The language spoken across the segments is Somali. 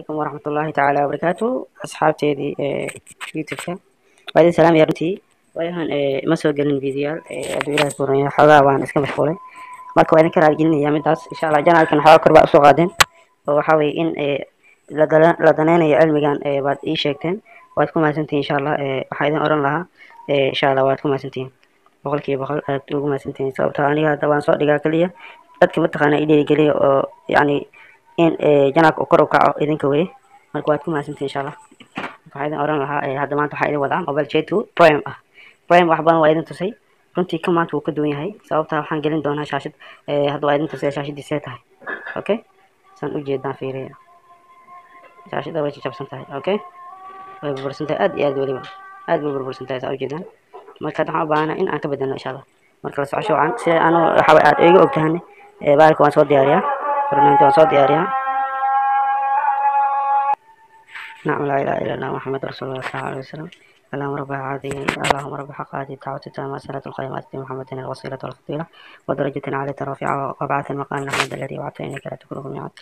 Calaykum waraxmatullaahi tacaala wabarakaatu. Asxaabteedii YouTube-ka waa idin salaamaya. Runtii waayahan ma soo gelin videoyaal, hadduu Ilaahay ku rumeeyo xoogaa waan iska mashquulay. Marka waa idinka raaligelinaya midaas, insha Allah. Channelkan xoogaa kor baa usoo qaadeen oo waxaa weeye in la daneynayo cilmigan baad ii sheegteen. Waad ku mahadsantihiin, insha Allah. Waxaa idin oran lahaa, insha Allah, waad ku mahadsantihiin, 100% aad ugu mahadsantihiin, sababtoo aniga hadda waan soo dhigaa keliya dadka mataqaana i dhiirigeliya oo yacni in channelka uu kor u kaco idinka weye. Marka waad ku mahadsantihiin, insha Allah. Waxaa idin oran lahaa, hadda maanta waxaa idin wadaa mobile J2 Prime ah. Prime wax badan waa idin tusay runtii, ka maanta wuu ka duwan yahay, sababtaa waxaan gelin doonaa shaashad. Hadda waa idin tusay shaashadii see tahay. Okay, saan ujeedaan fiiriya, shaashada way jajabsan tahay. Okay, way burbursan tahay aad iyo aad, weliba aad bay burbursan tahay, saa ujeedaan. Marka hadda waxaan u baahanaa in aan ka bedelno, insha Allah. Marka la socosho wacan, sida anu waxa aad iga ogtahan, bahalka waan soo diyaariyaa, barnaamijka waan soo diyaariyaa. نعم، لا إله إلا الله محمد رسول الله صلى الله عليه وسلم. اللهم رب هذه اللهم رب حق هذه الدعوة التامة، الصلاة القائمة محمد الوسيلة والفضيلة ودرجة عالية الرافعة وابعث المقام أحمد الذي وعدته إنك لا تخلف الميعاد.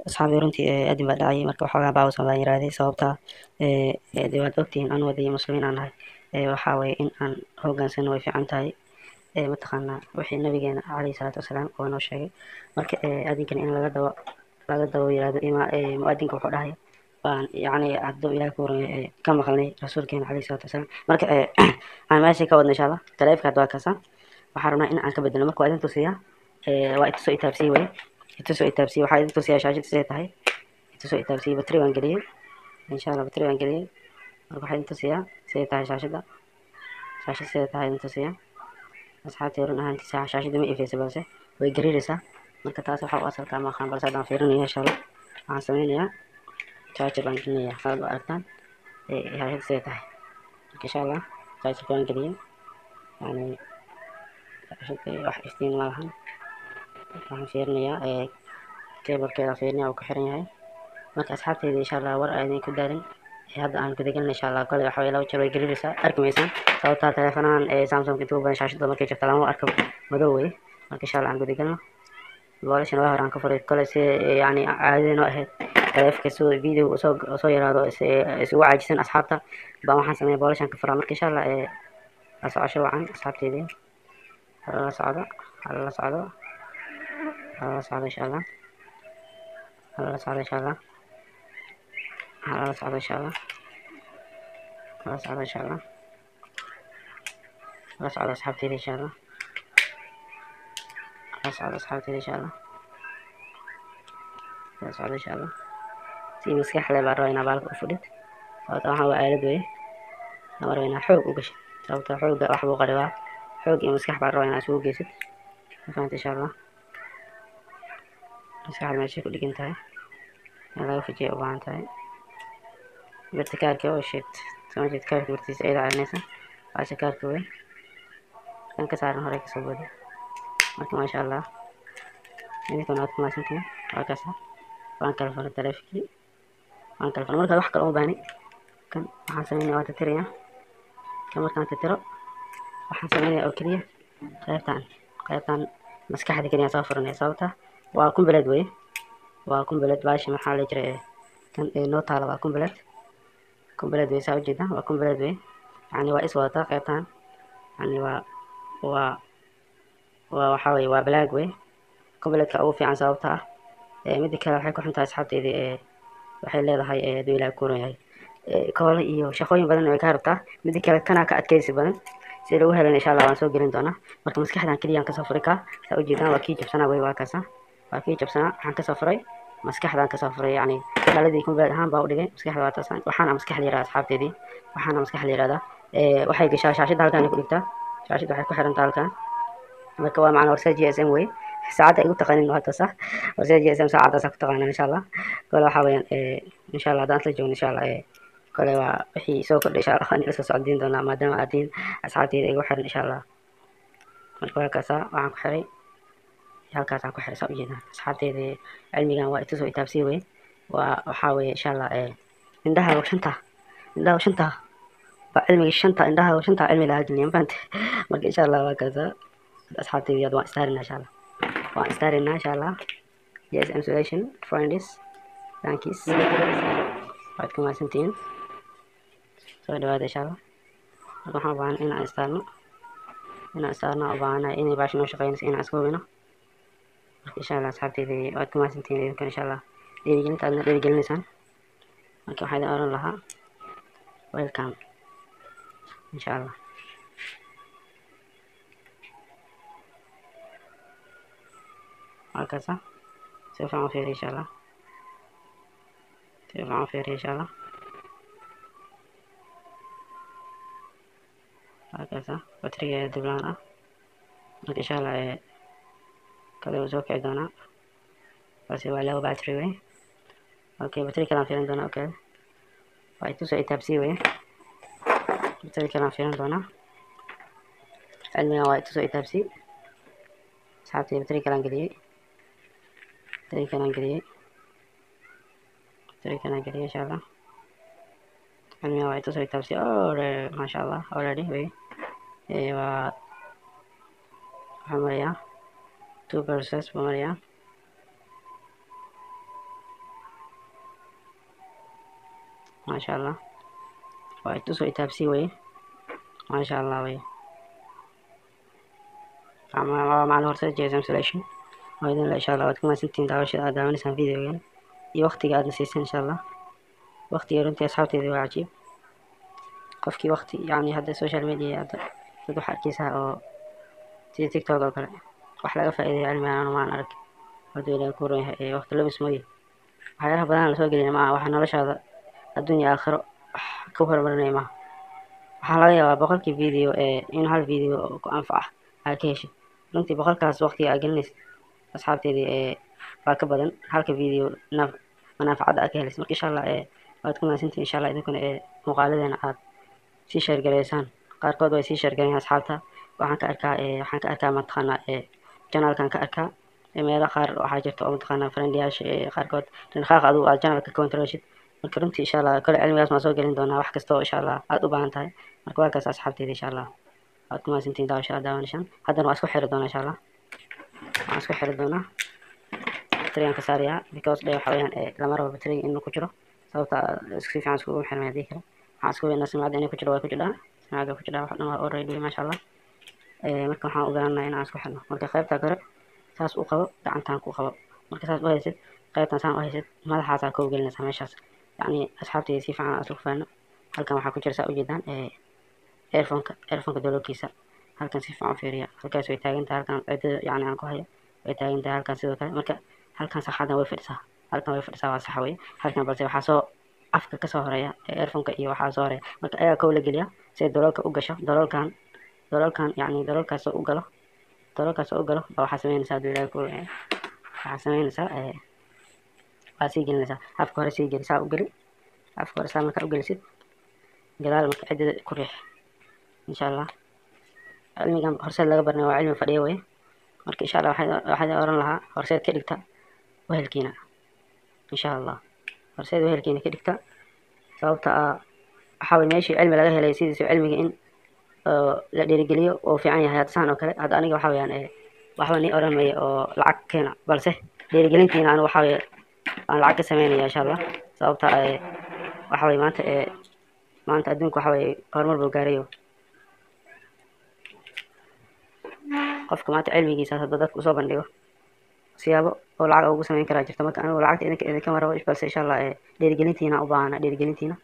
Asxaabi, runtii aadin baa dhacayay. Marka waxoogaa baawsan baan yiraahday, sababta dee waad ogtihiin an wadaya muslimiin aan nahay, waxaa weeye in aan hogaansano way fiican tahay, mataqaanaa wixii nabigeena calayhi salaatu wasalaam oo noo sheegay. Marka adinkan in laga daba yiraahdo ima muadinka wuxuu dhahaya baan yacni hadduu Ilaah ku horeeyo ka maqalnay rasuulkeena calayhi salaatu wasalaam. Marka aan meesha ka wadno, insha Allah. Taleefka hadda waa kaasa, waxaan rabnaa in aan ka bedelno. Marka waa idin tusiyaa, waa itusoo itaabsiye weye, itusoo itaabsiye. Waxaa idin tusiyaa shaashada siday tahay, itusoo itaabsiye. Batri baan geliyey, insha Allah, batri baan geliyey. Marka waxaa idin tusiyaa siday tahay shaashada, shaashada siday tahay idin tusiyaa, asxaabtay. Run ahaantii shaashada ma ifaysa, balse way gariiraysaa. Marka taas waxa u asalka ma aqaan, balse haddaan fiirinaya, insha Allah. Waxaan sameynayaa charger baan gelinayaa, saad u aragtaan shaashada siday tahay. Marka insha Allah chargerka waan geliyey, yani shaashada wax iftiin ma lahan. Waxaan fiirinayaa cablekeeda, fiirinaya uu ku xiran yahay. Marka asxaabteyda, insha Allah, war aan idinku daalin, hadda aan gudagelna, insha Allah. Kale waxa weye laba jeer way gelinaysaa, arki maysaan, sababtaa taleefanahan Samsung inta ugu badan shaashada markay jirto lama arko, madow wey. Marka insha Allah aan gudagelno. Boolashan waa hore aan ka furay kale, si yani caadada noo ahayd taleefanka soo video usoo yaraado isugu caajisan asxaabta baa waxaan sameeya boolashan ka furaa. Marka insha Allah la socosho wacan, asxaabteydii. Hala socdo, hala la socdo, hala la socdo, insha Allah. Hala la socdo, insha Allah. Hala la socdo, insha Allah. Hala socdo, insha Allah. La socdo, asxaabteyda, insha Allah. La socdo, asxaabteyda, insha Allah. La socdo, insha Allah. Si maskax leh baan rabaa inaa baalka u fudhid, sababta waxaan waa aalad weye, lama rabo inaa xoog u gashid, sababta xoogga wax buu qaribaa. Xoog iyo maskax baan rabaa inaa isugu geysid, ma fahanta? Insha Allah maskaxda meeshay ku dhigan tahay in laga fujiya u baahan tahay. Birta kaarka oo shit soo jeed, kaarka birtiisa iyada celinaysa, baasha kaarka wey kan ka saaran horey kasoo booday. Marka maasha Allah, idinkuna waad ku mahadsantihiin. Waa kaasa, waan kala furay taleefankii, waan kala furay. Marka wax kale uma baahni. Kan waxaan sameynaya waa tirtirayaa kan. Markaan tirtiro waxaan sameynaya oo keliya qaybtan maskaxda keliya soo furanaya, sababta waa complete weye, waa complete. Baasha maxaa la jiray kan noo taala waa complete, complete wey, saa ujeeda, waa complete wey. Yani waa is wadataa qaybtan, yani waa waxaa weye waa black wey, completka ugu fiican. Sababta ah mida kale waxay ku xun tahay, asxaabteydii, waxay leedahay, hadduu Ilaahay ku ron yahay, koole iyo shaqooyin badan way ka rabtaa. Mida kale kanaa ka adkeysi badan, si lagu helan insha Allah waan soo gelin doonaa. Marka maskaxdan keliya aan kasoo furay ka, saa ujeedaan, waa kii jabsanaa wey, waa kaasa, waa kii jabsanaa. Waxaan kasoo furay maskaxdan kasoo furay, yacni dhaladii complete ahaan baa u dhigay. Maskaxda waa taas, waxaana maskax la yirahdaa, asxaabteydii, waxaana maskax la yirahdaa. Waxay gashaa shaashadda, halkan ay ku dhigtaa shaashadda, waxay ku xirantaa halkan. Marka waa macna Horseed GSM wey, saacadda igu taqaanin waa taas ah, Horseed GSM, saacadaas ku taqaanaan, insha Allah. Kole waxaa weeyaan, insha Allah, haddaan isla joogno, insha Allah, kole waa wixii soo kordhay, insha Allah, waan ila soo socodiin doonaa, maadaama aad tihiin asxaabteyda igu xiran, insha Allah. Marka waa kaasa, waxaan ku xiray halkaasaan ku xiray, saa ujeedaan, asxaabteyda. Cilmigan waa itusoo itaabsii wey, waa waxaa weeye, insha Allah, indhaha shanta, indhaha shanta waa cilmiga shanta, indhaha shanta cilmi lahaa geliya, ma fahante? Marka insha Allah waa kaasa, asxaabteyda, waan istaarinaa, insha Allah, waan istaarinaa, insha Allah. GSM solution friends. Thanks, waad ku mahadsantihiin. Soo dhawaada insha Allah. Marka waxaan u baahan inaan istaarno, inaan istaarno u baahanahay inay baasha noo shaqeynayso, inaan iska hubino. Marka insha Allah asxaabteyda waad ku mahadsantihiin idinkan insha Allah dhiirigelinta aadna dhiirigelinaysaan. Marka waxaa idin oran lahaa welcome insha Allah. Halkaasa si fiican u fiiriya insha Allah, si fiican u fiiriya insha Allah. Halkaasa batriga diblaan ah. Marka insha Allah kale wuu soo kici doonaa, balse waa low battery wey. Okay, battery kalaan fiirin doonaa. Okay, waa itusoo itaabsii wey. Battery kalaan fiirin doonaa. Cilmigan waa itusoo itaabsii asxaabtii. Battery kalaan geliyey, battery kalaan geliyey, battery kalaan geliyey insha Allah. Cilmigan waa itusoo itaabsii. Maasha Allah, already wey. Waa waxaan marayaa 2% buu marayaa. Maasha Allah, waa itusoo itaabsii wey. Maasha Allah wey. Waa macalin Horseed GSM Solution oo idin le insha Allah. Waad ku mahadsantihiin daawashada aad daawanaysaan videogan iyo waqtiga aadna siiseen insha Allah. Waqtiga runtii asxaabteyda waa cajiib. Qofkii waqti yacni hadda social media hadda dad waxaa arkeysaa oo sida TikTok oo kale wax laga faa'iidayo cilmigan anu maan arag. Hadduu Ilaahay ku roon yahay waqti lumis mooye, waxyaalaha badan lasoo gelina maaha waxa noloshaada adduun iyo aakhiro wax ku horumarinaya maaha. Waxaa laga yaabaa 100kii video ee in hal video oo ku anfaca aad ka heshid. Runtii 100kaas waqtiga aad gelinaysid asxaabteydii waa ka badan halka video manaafacadda aad ka helaysid. Marka insha Allah waad ku mahadsantihiin insha Allah idinkuna muuqaaladeena aad sii share gareysaan. Qaarkood way sii share gareeyaan asxaabta. Waxaan ka arkaa waxaan ka arkaa mataqaanaa channelkan ka arkaa meelo qaar waxaa jirta oo mataqaanaa friendyaasha qaarkood dhinqaaq adigu aad channelka controlshid. Marka runtii insha Allah kole cilmigaas waan soo gelin doonaa wax kasta oo insha Allah aad u baahan tahay. Marka waa kaas asxaabteyda insha Allah. Waad ku mahadsantihiin daawashada aad daawanaysaan. Haddana waan isku xiri doonaa insha Allah, waan isku xiri doonaa. Baterigan ka saarayaa because dhe waxa weeyaan lama rabo bateriga inuu ku jiro, sababta si fiican iskugu xirmay. Haddii kale waxaan isku weynaa samacadda inay ku jiro, way ku jirdhaa samacadda, ku jirdhaa wax dhan waa already maasha Allah. Marka waxaan u baahannahay inaan isku xirno. Marka qaybta kore saas u qabo, gacantaan ku qabo. Marka saas u haysid, qaybtan saan u haysid, madaxaasaa koo gelinaysaa meeshaas. Yacni asxaabteyda si fiican aan isku faano. Halkan waxaa ku jira saa ujeedaan earphone-ka, earphone-ka daloolkiisa halkan si fiican u fiiriya. Halkaas way taagan tahay, halkan ciddada yacni aan ku hayo way taagan tahay halkan sidoo kale. Marka halkan saxadan way fadhisaa, halkan way fadhisaa, waa sax wey halkan. Balse waxaa soo afka kasoo horeeya earphone-ka iyo waxaa soo horeeya. Marka ayaa kow la geliyaa si ay daloolka u gasho. Daloolkan, daloolkan yacni daloolkaas oo u galo, daloolkaas oo u galo baa waxaa sameynaysaa hadduu Ilaahay ku waxaa sameynaysaa waa sii gelinaysaa afka hore, sii geli, saa u geli afka hore. Saa markaa u gelisid gadaal, marka ciddada ku riix insha Allah. Cilmigan Horseed laga barnay waa cilmi fadhiya wey. Marka insha Allah waxaa oran lahaa Horseed ka dhigta wehelkiina insha Allah, Horseed wehelkiina ka dhigta. Sababta ah waxaa weye meeshii cilmi laga helay sidiisa cilmiga in la dhiirigeliyo oo fiican yahay. Hadda saan oo kale hadda aniga waxaa weeyaan waxba nii oran maya oo lacag keena, balse dhiirigelintiina anigu waxaa weye aan lacag ka sameynaya insha Allah. Sababta waxaa weye maanta maanta adduunka waxaa weye horumar buu gaarayo. Qofka maanta cilmigiisa hadda dadka usoo bandhigo siyaabo oo lacag ugu sameyn karaa jirta. Marka anigu lacagta idinka idinkama rabo, balse insha Allah dhiirigelintiina u baahana, dhiirigelintiina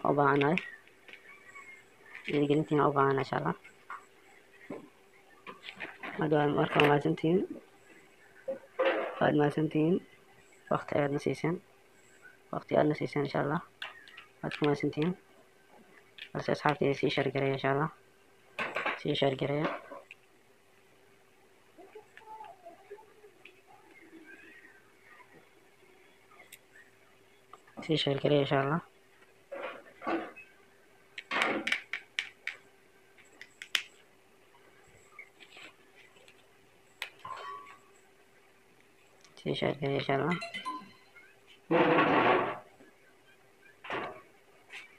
u baahanahay, dhiirigelintiina u baahana insha Allah. Marka waa mahadsantihiin, waad mahadsantihiin. Waqti ayaad na siiseen, waqti aad na siiseen insha Allah, waad ku mahadsantihiin. Balse asxaabteyda sii share gareeya insha Allah, sii share gareeya, sii share gareeya insha Allah, sii share gareeya insha Allah,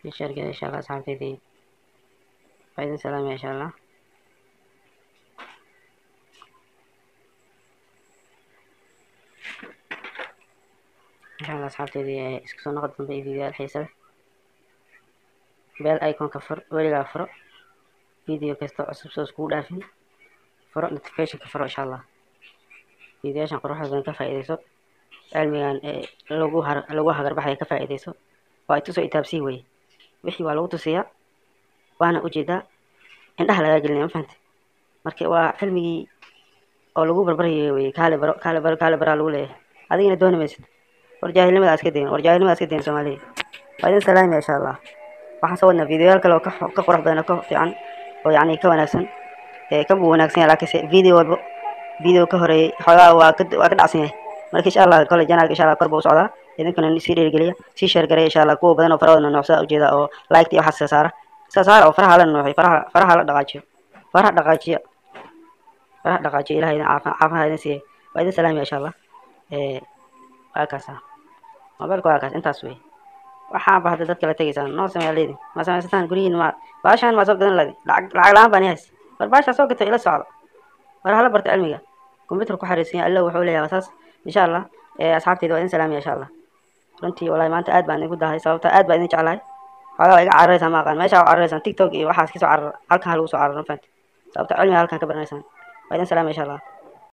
sii share gareeya insha Allah. Asxaabteydii waa idin salaamaya insha Allah. Insha Allah. Asxaabteedii, isku soo noqod dambe iyo videoyaal xiise leh. Bell iconka fur, weligaa furo, video kasta cusub soo iskugu dhaafin. Furo notificationka, furo insha Allah. Videoyaashan quruxda badan ka faa'iidayso, cilmigan lagu har lagu hagarbaxaya ka faa'iidayso. Waa itusoo itaabsii weye, wixii waa lagu tusiyaa, waana ujeedaa, indhaha lagaa gelinaya, ma fahante? Marka waa cilmigii oo lagu barbarayo weye. Kaale baro, kaale baro, kaale baraa lagu leeyahay, adigina dooni maysid. War jaahilnimada iska dayn, war jaahilnimada iska dayn. Soomaaliya waa idin salaamaya insha Allah. Waxaan soo wadnaa videoyaal kale oo ka qurux badan oo ka fiican oo yacni ka wanaagsan, ee ka buu wanaagsan yahay, laakiinse video walbo video ka horeeyay xoogaa waa ka dhacsan yahay. Marka insha Allah kole channelka insha Allah kor buu u socdaa. Idinkuna sii dhiirigeliya, sii share gareeya insha Allah. Kuwa badan oo farahooda nuucsaa ujeeda oo like iyo waxaas saara, iska saara oo faraha la nuuxiyo, faraha la dhaqaajiyo, faraha dhaqaajiya, faraha dhaqaajiyo. Ilahay idin caafimaad idin siiya. Waa idin salaamaya insha Allah. Waa kaasa mobilka, waa kaas, intaas wey. Waxaan ba hadda dadka la tegaysaan noo sameeya leedin, ma samaysataan guryihiin? Ma baashaan maa soo gadan ladi? Lacag la-aan baan hays. War baashaan soo gata, ila socda. War hala barta cilmiga computer ku xariisan yahay. Allah wuxuu leeyahay saas insha Allah. Asxaabteyda waa idin salaamaya insha Allah. Runtii wallahi maanta aad baan idinku dahay, sababta aad baan idin jeclahay. Xoogaa waa iga cararaysaan, ma aqaan meesha waa cararaysaan. TikTok iyo waxaas kasoo carara, halkan ha lagu soo cararo, ma fahanti? Sababta cilmiga halkan ka baranaysaan. Waa idin salaamaya insha Allah.